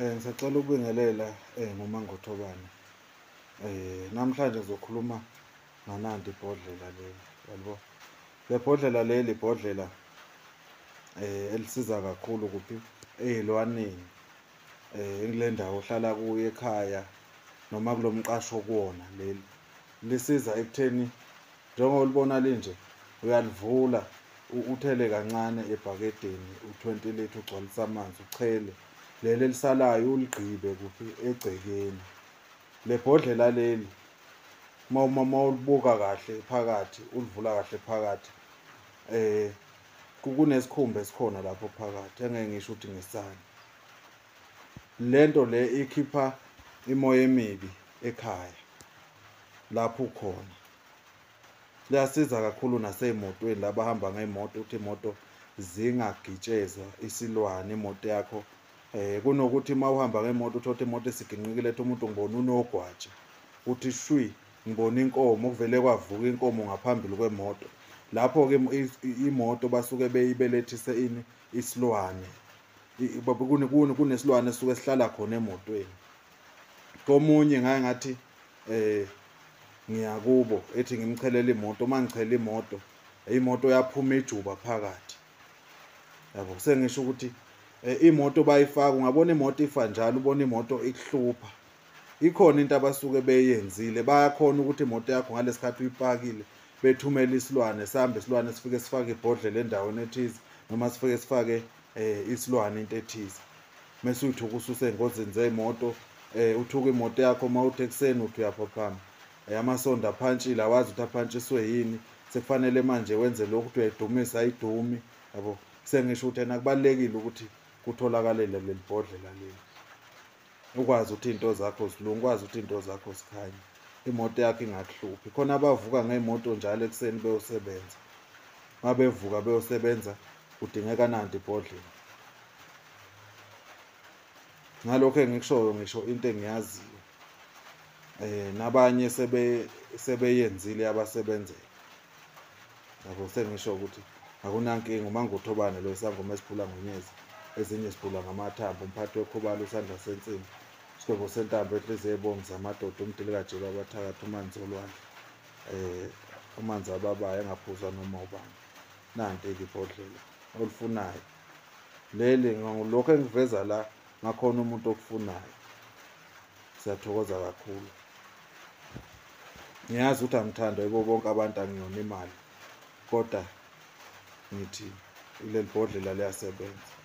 Ngisacela ukubingelela ngoMangothobane. Namhlanje ngizokhuluma ngananti ibhodlela leli, yabo. Le bhodlela leli ibhodlela elisiza kakhulu kuphi ey'lwaneni kule ndawo ohlala kuyo ekhaya noma kulo mqasho okuwona leli. Lisiza ekutheni njengoba ulibona linje, uyalivula uthele kancane ebhakedeni u-20 litre ugcwalise amanzi uchele. Leli elisalayo uligqibe kuphi egcekeni. Le bhodlela leli uma ulibuka kahle phakathi, ulivula kahle phakathi, kunesikhumba esikhona lapho phakathi engeke ngisho ukuthi ngesani. Lento le ikhipha imoya emibi ekhaya lapho ukhona. Liyasiza kakhulu nasey'motweni la bahamba ngey'moto ukuthi iy'moto zingagitshezwa isilwane imoto yakho. Kunokuthi uma uhamba ngemoto uthole ukuthi imoto isiginqikile ethi umuntu ngibona unogwaja, uthi shwi ngibona inkomo, kuvele kwavuka inkomo ngaphambili kwemoto. Lapho-ke imoto basuke beyibelethise ini isilwane. Kunesilwane esisuke sihlala khona emotweni. Komunye ngake ngathi ngiyakubo ethi ngimchelele imoto, uma ngichela imoto, imoto yaphuma ijuba phakathi. Yabo, sengisho ukuthi imoto bayifaka, ungabona imoto ifa njalo, ubona imoto ikuhlupha. Ikhona into abasuke beyenzile, bayakhona ukuthi imoto yakho ngalesikhathi uyipakile bethumele isilwane, sihambe isilwane sifike sifake ibhodlela endaweni ethize noma sifike sifake isilwane into ethize. Mese uyithuka ususe ey'ngozini zey'moto, uthuka imoto yakho uma uthi ekuseni uthi uyaphaphama. Amasondo aphantshile, awazi ukuthi aphantshiswe yini, sekufanele manje wenze lokhu ukuthi uyayidumisa ayidumi, yabo. Sengisho ukuthi ena kubalulekile ukuthi kutholakale leli bhodlela leli. Ukwazi ukuthi iy'nto zakho zilunge, ukwazi ukuthi iy'nto zakho zikhanye, imoto yakho ingakuhluphi. Khona abavuka ngey'moto njalo ekuseni beyosebenza. Uma bevuka beyosebenza kudingeka nanti ibhodlela. Ngalokho engikushoyo ngisho into engiyaziyo. Nabanye sebeyenzile yabasebenzela. Yabo, sengisho ukuthi akunankinga uMangothobane lo isangoma esiphula ngonyezi, ezinye siphula ngamathambo, umphathi wekhubalo, isandla sensimbi, isigwebo sentambo, enhliziyo ebomvu zamadoda, umdilikajelo wabathakathi, umanzi olwandle, amanzi ababayo engaphuzwa noma ubani. Nanti-ke ibhodlela olifunayo leli, lokhu engiveza la ngakhona umuntu okufunayo. Siyathokoza kakhulu. Ngiyazi ukuthi angithandwa yibo bonke abantu, angiyona imali, kodwa ngithi leli bhodlela liyasebenza.